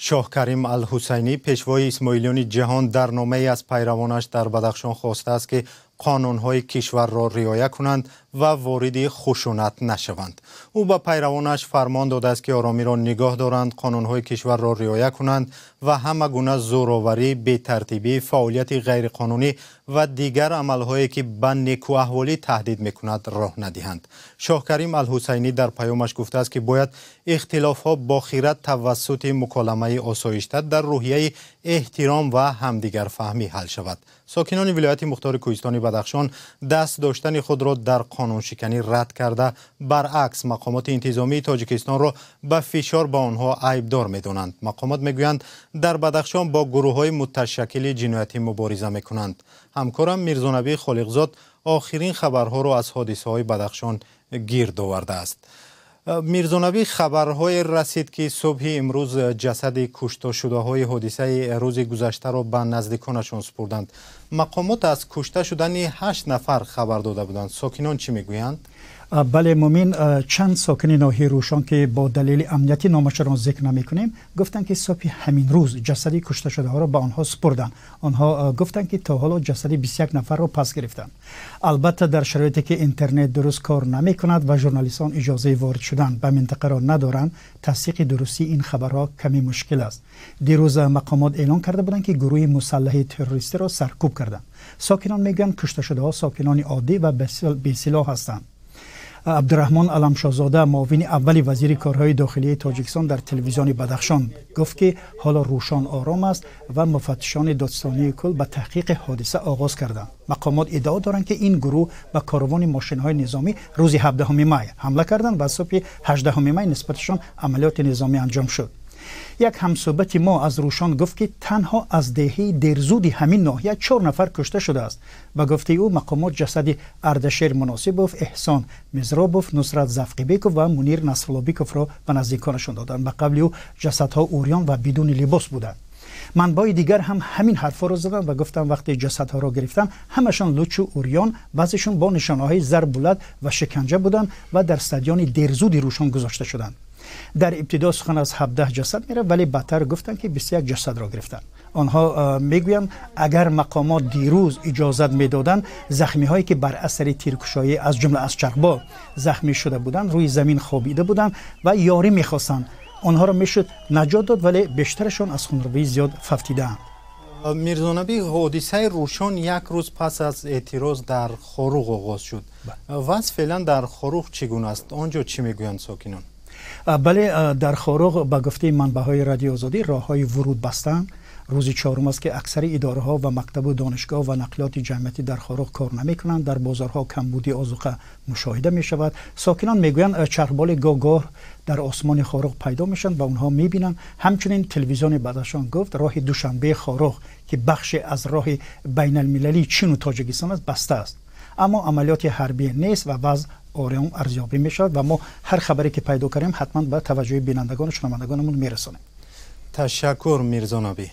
Шоҳ Карим Ал-Ҳусайнӣ, пешвои исмоилиёни ҷаҳон, дар номае аз пайравонаш дар Бадахшон хостааст, ки қонунҳои кишварро риоя кунанд ва вориди хушунат нашаванд. Ӯ ба пайравонаш фармон додааст, ки оромиро нигоҳ доранд, қонунҳои кишварро риоя кунанд ва ҳама гуна зӯроварӣ, бетартибӣ, фаъолияти ғайриқонунӣ ва дигар амалҳое, ки ба некӯаҳволӣ таҳдид мекунад, роҳ надиҳанд. Шоҳ Карим Ал-Ҳусайнӣ дар паёмаш гуфтааст, ки бояд ихтилофҳо бо хирад тавассути муколамаи осоишта дар рӯҳияи эҳтиром ва ҳамдигарфаҳмӣ ҳал шавад. Сокинони вилояти мухтори кӯҳистони Бадахшон даст доштани худро дар қонуншиканӣ рад карда, баръакс мақомоти интизомии Тоҷикистонро ба фишор ба онҳо айбдор медонанд. Мақомот мегӯянд, дар Бадахшон бо гурӯҳҳои муташаккили ҷиноятӣ мубориза мекунанд. Ҳамкорам Мирзонабӣ Холиқзод охирин хабарҳоро аз ҳодисаҳои Бадахшон гирд овардааст. Мирзонабӣ, хабарҳое расид, ки субҳи имрӯз ҷасади кушташудаҳои ҳодисаи рӯзи гузаштаро ба наздиконашон супурданд. Мақомот аз кушта шудани 8 нафар хабар дода буданд. Сокинон чӣ мегӯянд? Бале, Мумин, чанд сокини ноҳияи Рӯшон, ки бо далели амнияти номашро зикр намекунем, гуфтанд, ки субҳи ҳамин рӯз ҷасади кушташудаҳоро ба онҳо супурданд. Онҳо гуфтанд, ки то ҳоло ҷасади 21 нафарро пас гирифтанд. Албатта, дар шароите ки интернет дуруст кор намекунад ва журналистон иҷозаи ворид шудан ба минтақаро надоранд, тасдиқи дурустии ин хабарҳо каме мушкил аст. Дирӯз мақомот эълон карда буданд, ки гурӯҳи мусаллаҳи террористиро саркӯб карданд. Сокинон мегӯянд, кушташудаҳо сокинони оддӣ ва бесилоҳ ҳастанд. Абдураҳмон Аламшоҳзода, муовини аввали вазири корҳои дохилии Тоҷикистон, дар телевизиони Бадахшон гуфт, ки ҳоло Рӯшон ором аст ва муфаттишони додстонии кул ба таҳқиқи ҳодиса оғоз карданд. Мақомот иддао доранд, ки ин гурӯҳ ба корвони мошинҳои низомӣ рӯзи 17 май ҳамла карданд ва субҳи 18 май нисбаташон амалиёти низомӣ анҷом шуд. Як ҳамсӯҳбати мо аз Рӯшон гуфт, ки танҳо аз деҳаи Дерзуди ҳамин ноҳия 4 нафар кушта шудааст. Ба гуфтаи ӯ, мақомот ҷасади Ардашер Муносибов, Эҳсон Мизробов, Нусрат Завқибеков ва Мунир Насруллобековро ба наздиконашон доданд. Ба қавли ӯ, ҷасадҳо урён ва бидуни либос буданд. Манбаи дигар ҳам ҳамин ҳарфҳоро заданд ва гуфтанд, вақте ҷасадҳоро гирифтанд, ҳамашон лучу урён, баъзешон бо нишонаҳои зарбулат ва шиканҷа буданд ва дар стадиони Дерзуди Рӯшон гузошта шуданд. Дар ибтидо сухан аз 17 ҷасад меравад, вале баъдтар гуфтанд, ки 21 ҷасадро гирифтанд. Онҳо мегӯянд, агар мақомот дирӯз иҷозат медоданд, захмиҳое, ки бар асари тиркушоӣ, аз ҷумла аз чархбол, захмӣ шуда буданд, рӯи замин хобида буданд ва ёрӣ мехостанд, онҳоро мешуд наҷот дод, вале бештарашон аз хунравии зиёд фавтидаанд. Мирзонабӣ, ҳодисаи Рӯшон як рӯз пас аз эътироз дар Хоруғ оғоз шуд. Вазъ феълан дар Хоруғ чӣ гуна аст? Он ҷо чӣ мегӯянд сокинон? Бале, дар Хоруғ, ба гуфтаи манбаъҳои Радиои Озодӣ, роҳҳои вуруд бастанд. Рӯзи чорум аст, ки аксари идораҳо ва мактабу донишгоҳ ва нақлиёти ҷамъиятӣ дар Хоруғ кор намекунанд. Дар бозорҳо камбуди озуқа мушоҳида мешавад. Сокинон мегӯянд, чархболи гоҳ-гоҳ дар осмони Хоруғ пайдо мешаванд ва онҳо мебинанд. Ҳамчунин телевизиони Бадахшон гуфт, роҳи Душанбеи Хоруғ, ки бахше аз роҳи байналмилалии Чину Тоҷикистон аст, баста аст. Аммо амалиёти ҳарбӣ нест ва вазъ ором арзёбӣ мешавад ва мо ҳар хабаре ки пайдо кардем, ҳатман ба таваҷҷӯҳи бинандагону шунавандагонамон мерасонем. Ташаккур, Мирзонабӣ.